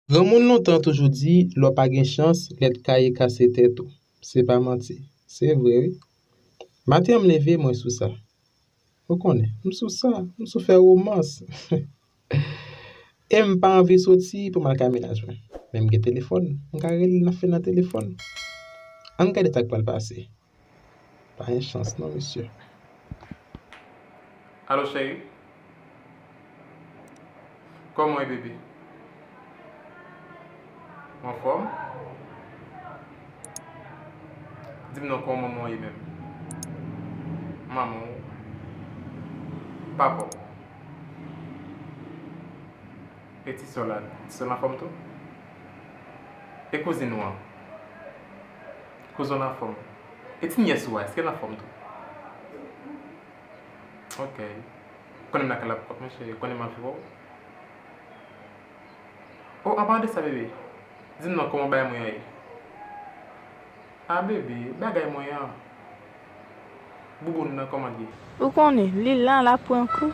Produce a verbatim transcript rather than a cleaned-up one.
Granmoun lontan toujou di, lè w pa gen chans, lèt kaye kase tèt ou. Se pa manti. Se vre, wi. Maten an m leve, mwen sou sa. Ou konnen, m sou sa, m sou fè womans. E m pa anvi soti pou m al kay mennaj mwen. Men m gen telefòn, m ka rele l, n ap fè nan telefòn. Ann gade sa k pral pase. Pa gen chans non, mesye. Alo, cheri. Kòman w ye, bebe? Ou anfòm? Di m non, kòman manman w ye menm? Manman w? Papa w? E ti sè w la? Ti sè w la anfòm tou? E kouzin ou an? Kouzen w la anfòm? E ti nyès ou a, èske l anfòm tou? Ok. Konnen m lakay la pou kont mwen, cheri. Konnen m ap viv ou. Oh, anpalan de sa, bebe, di m non, kòman bagay mwen an ye? A, bebe, bagay mwen an. Bouboun nan, kòman l ye? Ou konnen, li la, l ap pran kou.